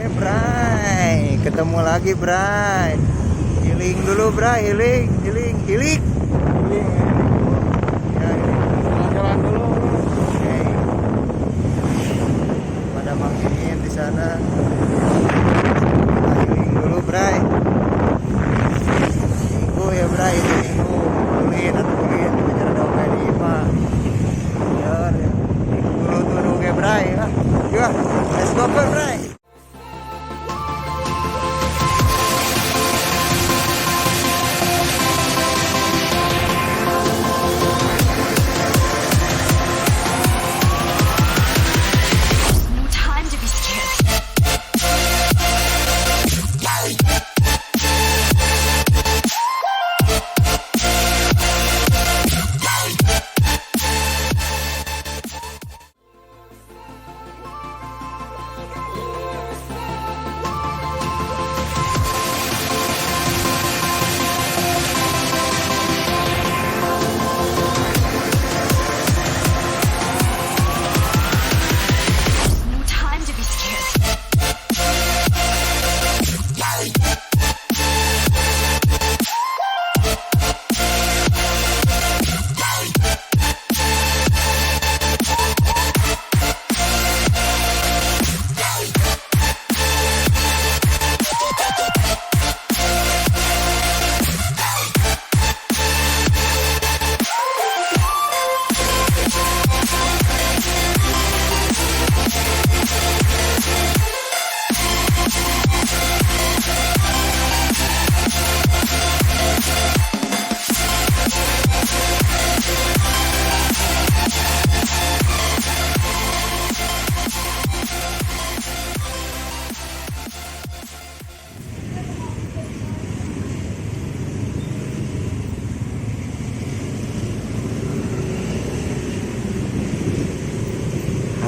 Oke, Bray, ketemu lagi, Bray. Healing dulu, Bray, healing, healing, healing. Healing, Ya, healing. jalan dulu. Oke. Pada mangkingin di sana. Kita healing dulu, Bray. Minggu ya, Bray, ini minggu. Ulin atau ulin bicara dompet di imah. Ya, ya. Dulu tuh oke, Bray. Ah, yuk, let's go, Bray. No time to be scared. No time to be scared.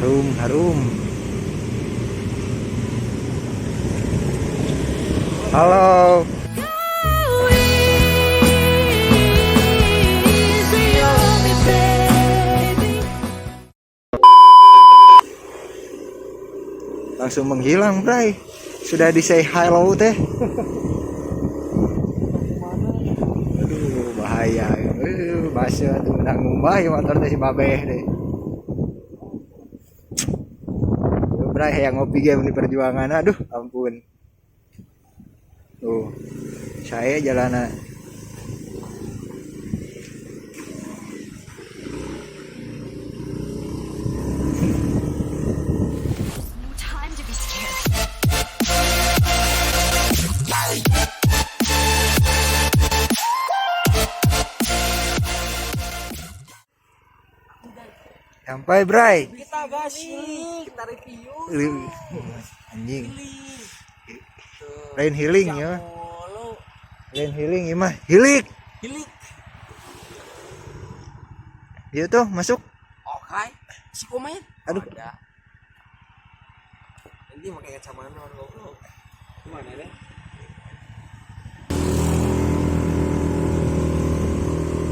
Harum, harum. Halo. Easy on me, baby. Langsung menghilang, Bray. Sudah di say hello teh. Aduh, bahaya. Bahasa tuh menang ngumbah ya motor teh si babeh deh. Aduh, Bray, yang ngopi game di perjuangan. Aduh, ampun. Tuh, saya jalanan. No time to be scared. Sampai, Bray. Kita gas nih, kita review. Anjing. Lain healing ya. Mulu. Lain healing ya mah. Healing. Healing. Iya tuh, masuk. Oke. Si komen. Aduh. Ada. Nanti pakai kacamata goblok. Gimana deh?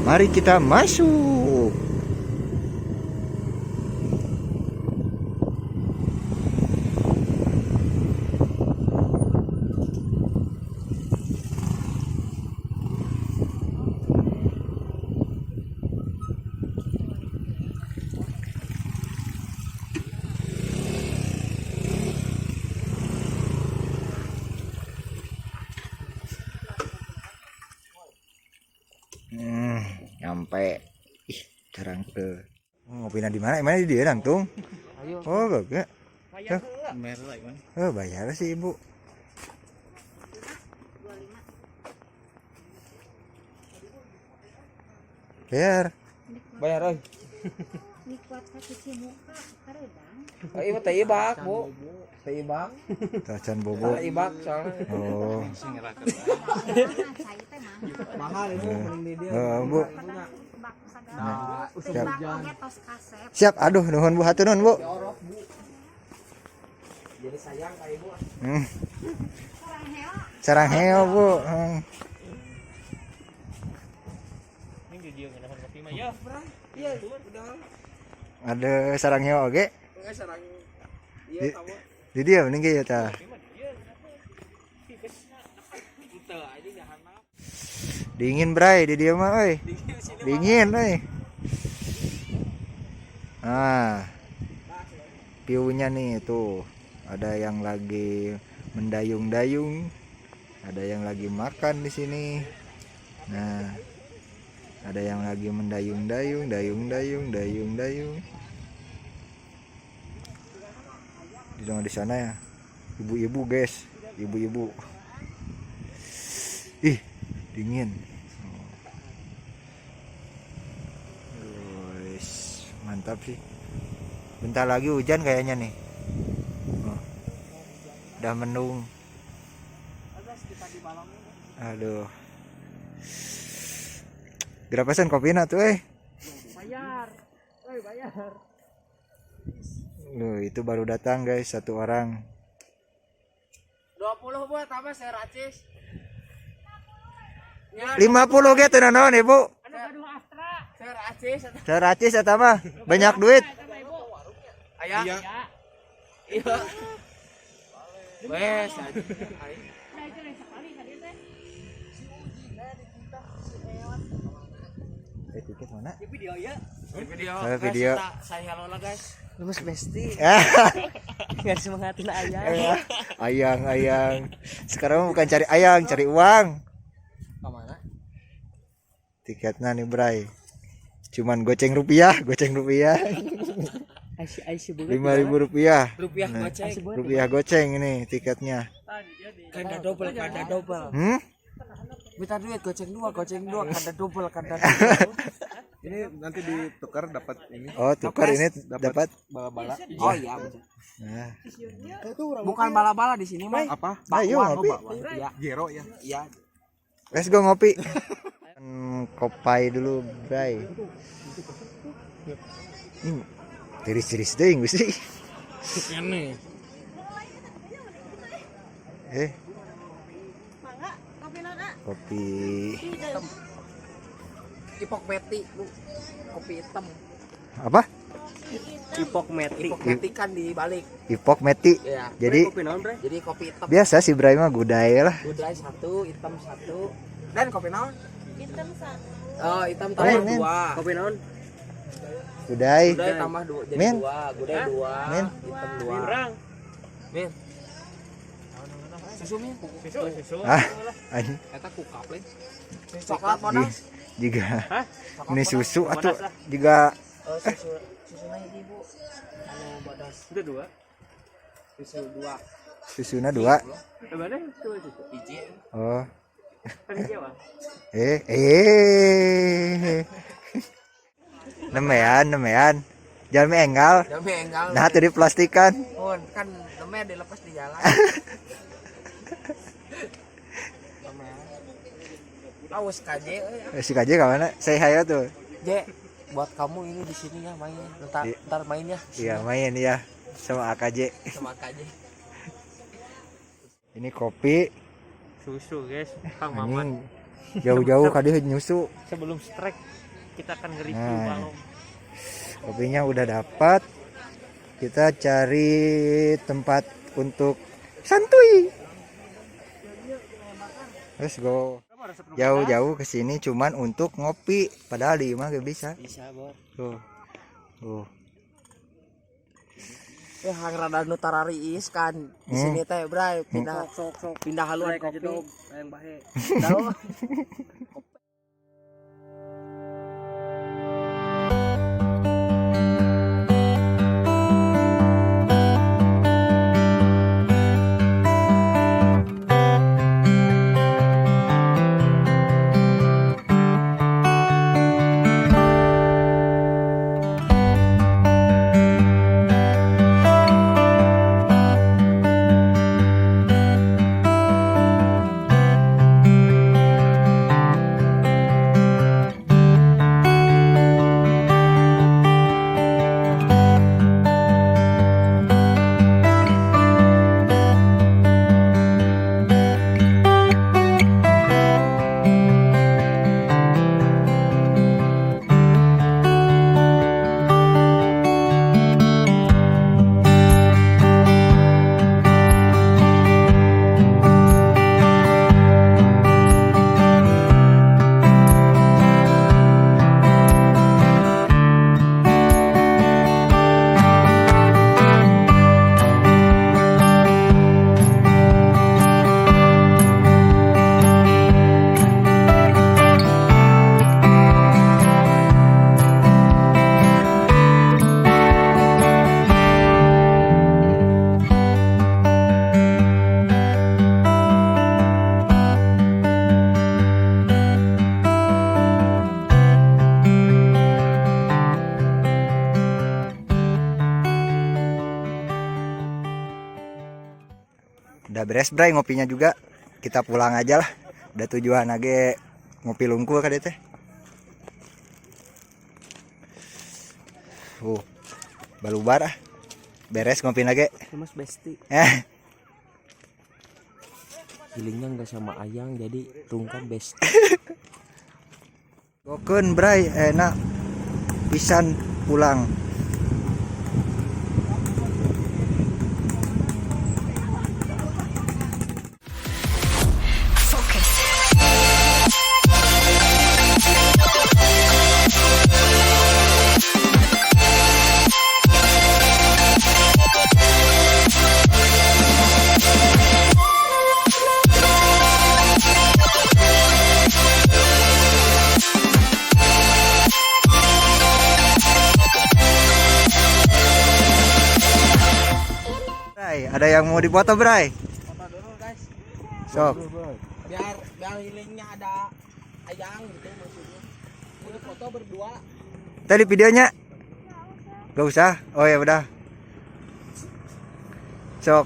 Mari kita masuk. Nyampe. Ih, terang ke. Ngopi di mana? Mana di dia nangtung? Oh, bagus. Oh, bayar sih ibu. Bayar. Bayar euy. Ini kuat cuci muka karedang. Oh, iya teh ibak, Bu. Teh ibak. Tacan bobo. Teh ibak soalnya. Oh, Cai teh mah. Mahal ibu mending di dia. Oh, Bu. Bak sagala. Siap. Bak oge tos kasep. Siap. Aduh, nuhun Bu, hatur nuhun Bu. Orok, Bu. Jadi sayang ka ibu. Kurang heo. Sarang heo, Bu. Iya, udah. Ada sarang heo oge. Enggak sarang. Iya, kamu. Di dia mending ge ya tah. Dingin bray di dia mah euy. Dingin euy. Nah, view-nya nih tuh. Ada yang lagi mendayung-dayung, ada yang lagi makan di sini. Nah, ada yang lagi mendayung-dayung, dayung-dayung, dayung-dayung. Di sana di sana ya. Ibu-ibu, guys, ibu-ibu. Ih, dingin. Wis, mantap sih. Bentar lagi hujan kayaknya nih. Oh. Udah mendung. Aduh. Berapa sen kopina tuh eh? Bayar. Woi, bayar. Loh, itu baru datang guys satu orang. 20 buat tambah saya racis. Ya, 50 ge teu naon Ibu? anu gaduh Astra. Saya racis. Seratus eta mah banyak duit. Ayah. Iya. Iya. Wes. Eh, tiket mana? Video ya. Video. Saya video. Saya halo lah guys. Lemes besti. Nggak semangatin ayah. Ayang, ayang. Sekarang mah bukan cari ayang, cari uang. Kemana? Tiketnya nih, Bray. Cuman goceng rupiah, goceng rupiah. Aisy aisy banget. 5.000 rupiah. Rupiah Nah, goceng. Rupiah goceng ini tiketnya. Ganda double, ganda double. Hmm? Minta duit goceng dua, ganda double, ganda double. Ini nanti ditukar dapat ini. Oh, tukar ini dapat. Bala-bala. Oh iya, betul. Nah, Bukan bala-bala di sini mah. Apa? ayo Bakwan, ngopi. Iya, Gero ya. iya. Let's go ngopi. Kopai dulu, Bray. Ini tiris-tiris deh sih. Eh. Kopi Ipok meti, Bu. Kopi hitam. apa? Ipok meti. Ipok meti kan dibalik. Ipok meti. Iya. Jadi Kopi naon, Bre? Jadi kopi hitam. biasa si Bray mah gudai lah. Gudai satu, hitam satu. Dan kopi naon? Hitam satu. Oh, hitam tambah Min, min. dua. Kopi naon? Gudai. Gudai tambah dua, jadi Min. dua. Gudai dua, Min. hitam dua. Min. Susu min. Susu. Ah, anjing. Eta kukap lain. Coklat monas. Juga ini susu atau juga Oh, susu susunya ini, Bu. Anu bodas. Itu dua. Susu dua. Susuna dua. Mana itu susu? Hiji. Oh. Kan hiji mah. Eh, eh. Nemean, nemean. Jangan me enggal. Demi enggal. Nah, tadi plastikan. Pun kan demi dilepas di jalan. Demi. Awas KJ euy. Eh, si KJ kemana? Say hi tuh. J, buat kamu ini di sini ya mainnya. Ntar, Iya. ntar mainnya Iya, main ya sama AKJ. sama KJ. Ini kopi. Susu, guys. Kang Maman. Anjing. Jauh-jauh kali nyusu. Sebelum strike kita akan nge-review Nah. balong. Kopinya udah dapat. Kita cari tempat untuk santuy. Let's go. Jauh-jauh ke sini cuman untuk ngopi, padahal di imah gak bisa. Bisa, Bor. Tuh. Tuh. Eh hang rada nu tarariis kan. Di sini teh bray pindah Sok sok. pindah haluan kopi. Ayang bahe. Tahu? Udah beres, Bray, ngopinya juga. Kita pulang aja lah. Udah tujuan age ngopi lungkul ka teh. Balubar ah. Beres ngopi lagi. Mas Besti. Eh, Healingnya nggak sama Ayang, jadi rungkan Besti. Gokeun, Bray, enak pisan pulang. Focus. Bray, ada yang mau dipoto, Bray? Foto dulu, guys. Sok. Biar biar healingnya ada Ayang gitu maksudnya. Udah foto berdua. Tadi videonya? Gak usah. Oh ya udah. Sok.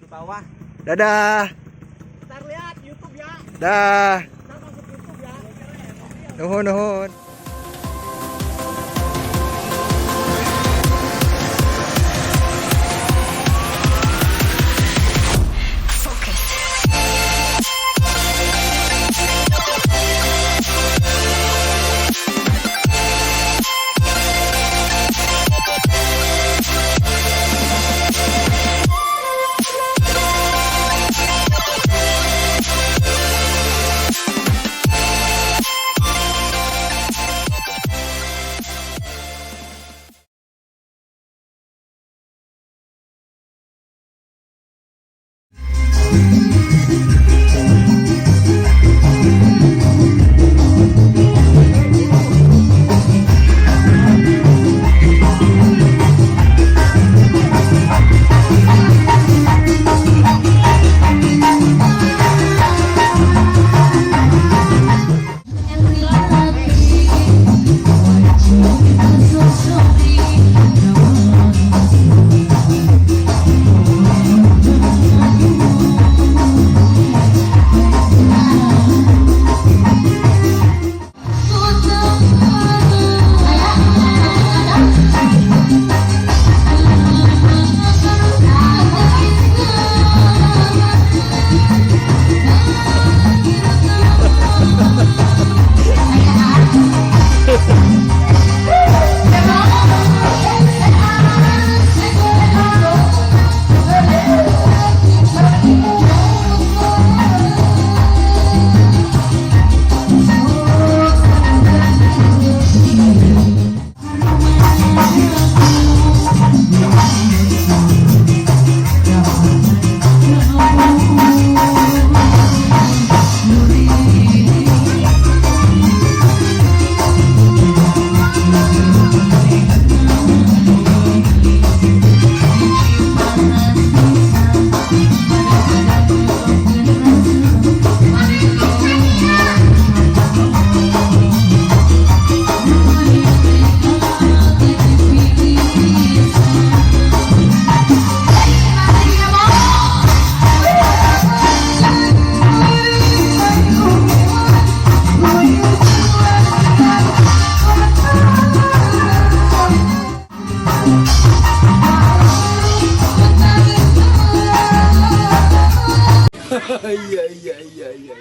Di bawah. Dadah. Ntar lihat YouTube ya. Dah. Ntar masuk YouTube ya. Nuhun nuhun. Focus. Iya iya iya iya.